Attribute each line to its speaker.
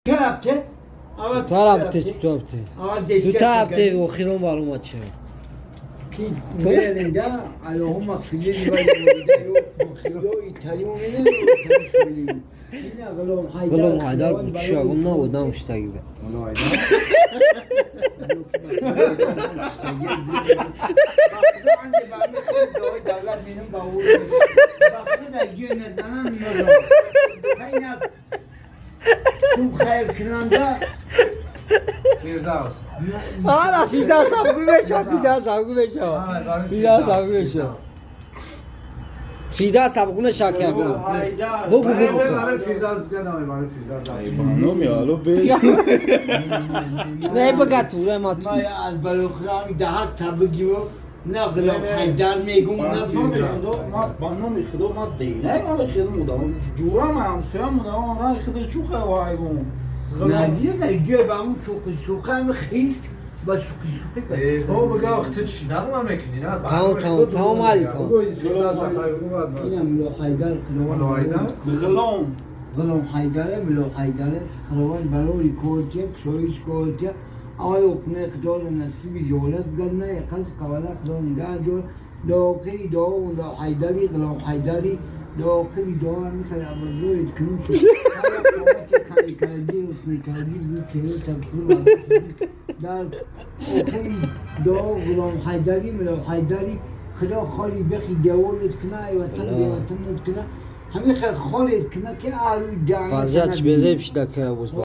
Speaker 1: Тарабте.
Speaker 2: Тарабте, тарабте.
Speaker 1: Аввал
Speaker 2: Ду тарабте, охирон баромад ча.
Speaker 1: Ки меренда аллоҳумма гфир ли ё италимо медем.
Speaker 2: Ғулом Ҳайдар буд, чӣ набуд, намуштаги бе.
Speaker 3: Firdavs.
Speaker 2: Ала Фирдавс абгу меша, Фирдавс абгу меша. Фирдавс абгу меша. Фирдавс абгу меша ки абгу. Бугу бугу.
Speaker 3: Барои Фирдавс бигӯ, барои Фирдавс.
Speaker 4: Номи ало бе.
Speaker 2: Не бага тура ма ту.
Speaker 1: Аз балохрам даҳат табгиво на Ғулом Ҳайдар мегум на
Speaker 4: Ба номи Худо ма дейнай ма хидм удам. Ҷурам ҳамсоям удам, рай худо чуха вайгум.
Speaker 1: Надида ҷой ба ҳамун шӯхи шӯхам хис ба шӯхи шӯхи.
Speaker 3: Бо бигӯ, ох, ту чӣ нағма мекунӣ, на?
Speaker 2: Тамом, тамом, тамом, Али, тамом.
Speaker 1: Ина Мулло Ҳайдар.
Speaker 3: Мулло Ҳайдар?
Speaker 4: Ғулом.
Speaker 1: Ғулом Ҳайдаре, Мулло Ҳайдаре, Худованд барои корча, кушоиш корча, аввал охунаи худоро насиби зиёрат бигардона, яқаз қавала Худо нигаҳ дор. Лоохири дуо Мулло Ҳайдари, Ғулом Ҳайдари, лоохири дуо михал абадроид кунум шуд. Кардӣ, усмекардӣ, дар охири дуо Ғулом Ҳайдари, Мулло Ҳайдари, Худо холи бехи деволет куна, ай ватан беватанот куна, ҳамин хел холет куна ки аҳлу ҷаҳан.
Speaker 2: Фазият чӣ безеб шида ки абуз.